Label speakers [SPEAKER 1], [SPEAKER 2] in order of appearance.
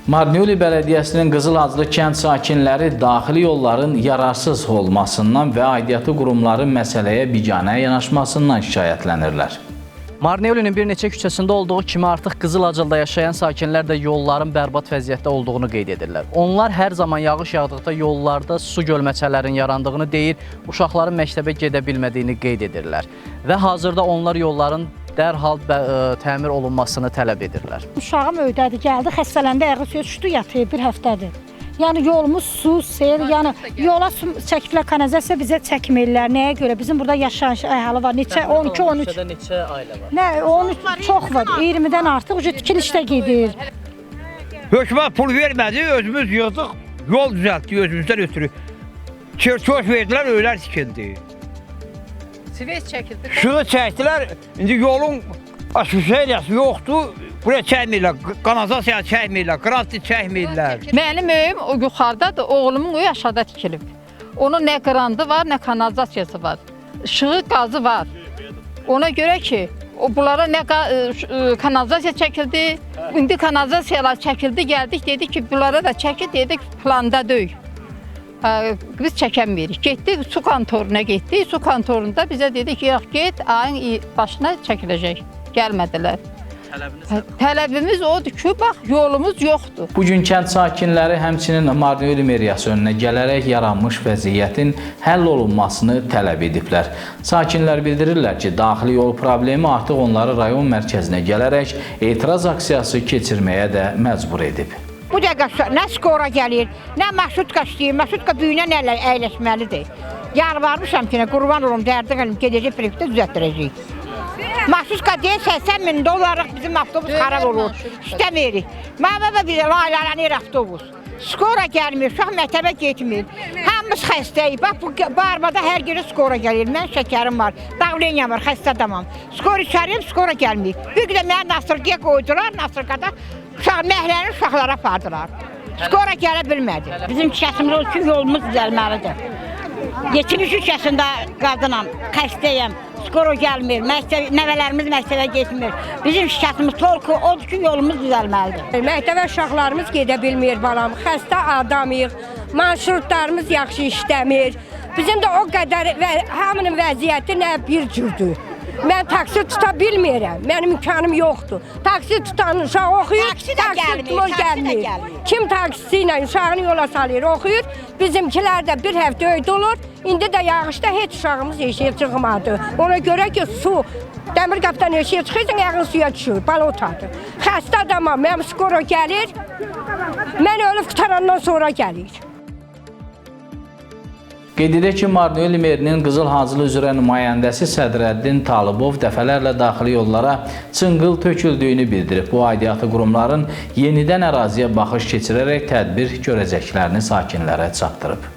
[SPEAKER 1] Marneuli Bələdiyyəsinin Qızılhacılı kənd sakinləri daxili yolların yararsız olmasından və aidiyyatı qurumların məsələyə biganə yanaşmasından şikayətlənirlər.
[SPEAKER 2] Marneulinin bir neçə küçəsində olduğu kimi artıq Qızılhacılda yaşayan sakinlər də yolların bərbad vəziyyətdə olduğunu qeyd edirlər. Onlar hər zaman yağış yağdıqda yollarda su gölməçələrin yarandığını deyir, uşaqların məktəbə gedə bilmədiyini qeyd edirlər və hazırda onlar yolların dərhal təmir olunmasını tələb edirlər.
[SPEAKER 3] Uşağım öydədi, gəldi, xəstələndi, ayağı suya düşdü, yatıyor bir həftədir. Yəni yolumuz su, sel, yəni yola su çəkiblər kanalizasiya bizə çəkmirlər. Nəyə görə? Bizim burada yaşayış əhali var. Neçə 12, 13.
[SPEAKER 2] Küçədə neçə ailə var?
[SPEAKER 3] Nə 13 çox var. 20-dən artıq ucu tikilişdə gedir.
[SPEAKER 4] Hökumət pul vermədi, özümüz yığdıq, yol düzəltdik özümüzdən ötürü. Çerçoş verdilər, öylər tikildi.
[SPEAKER 5] Sves çəkildi.
[SPEAKER 4] Şunu çəkdilər, indi yolun aşuşeriyası yoxdur, buraya çəkmirlər, kanalizasiya çəkmirlər, qrafiti çəkmirlər.
[SPEAKER 5] Mənim öyüm o yuxarıdadır, oğlumun öyü aşağıda tikilib. Onun nə qrandı var, nə kanalizasiyası var. İşığı, qazı var. Ona görə ki, o bunlara nə kanalizasiya çəkildi. İndi kanalizasiyalar çəkildi, gəldik dedik ki, bunlara da çəkin, dedik planda deyil. Hə, biz çəkəmirik. Getdik su kontoruna getdik. Su kontorunda bizə dedi ki, yox get, ayın başına çəkiləcək. Gəlmədilər. Tələbimiz odur ki, bax yolumuz yoxdur.
[SPEAKER 1] Bu gün kənd sakinləri həmçinin Marneuli meriyası önünə gələrək yaranmış vəziyyətin həll olunmasını tələb ediblər. Sakinlər bildirirlər ki, daxili yol problemi artıq onları rayon mərkəzinə gələrək etiraz aksiyası keçirməyə də məcbur edib.
[SPEAKER 6] Bu dəqiqə nə skora gəlir, nə marşrutka işləyir, marşrutka büyünə nə əyləşməlidir. Yalvarmışam ki, nə qurban olum, dərdin elim, gedəcək privatda düzəltdirəcəyik. Marşrutka deyir 80 min dollarlıq bizim avtobus xarab olur, işləmirik. Mənə bir laylalanır avtobus. Skora gəlmir, uşaq məktəbə getmir. Hamımız xəstəyik. Bax bu arvada hər gecə skora gəlir. Mən şəkərim var, davleniya var, xəstə adamam. Skor içəriyəm, skora gəlmir. Bir də məni Nasırqaya qoydular, Nasırqada uşaq məhəllənin uşaqları apardılar. Skora gələ bilmədi.
[SPEAKER 7] Bizim şikayətimiz odur ki, yolumuz düzəlməlidir. 73 yaşında qadınam, xəstəyəm, skoro gəlmir, məktəb, nəvələrimiz məktəbə getmir. Bizim şikayətimiz tolku odur ki, yolumuz düzəlməlidir.
[SPEAKER 8] Məktəbə uşaqlarımız gedə bilmir balam, xəstə adamıyıq, marşrutlarımız yaxşı işləmir. Bizim də o qədər və hamının vəziyyəti nə bir cürdür. Mən taksi tuta bilmirəm, mənim imkanım yoxdur. Taksi tutan uşaq oxuyur,
[SPEAKER 6] Taksi də gəlmir,
[SPEAKER 8] tutma
[SPEAKER 6] taksi də gəlmir.
[SPEAKER 8] Kim taksi ilə uşağını yola salır, oxuyur, bizimkilər də bir həftə öydə olur. İndi də yağışda heç uşağımız eşiyə çıxmadı. Ona görə ki, su dəmir qapıdan eşiyə çıxırsan, ayağın suya düşür, balotadır. Xəstə adamam, mənim skoro gəlir, mən ölüb qurtarandan sonra gəlir.
[SPEAKER 1] Qeyd edək ki, Marneuli merinin Qızılhacılı üzrə nümayəndəsi Sədrəddin Talıbov dəfələrlə daxili yollara çınqıl töküldüyünü bildirib. Bu aidiyyatı qurumların yenidən əraziyə baxış keçirərək tədbir görəcəklərini sakinlərə çatdırıb.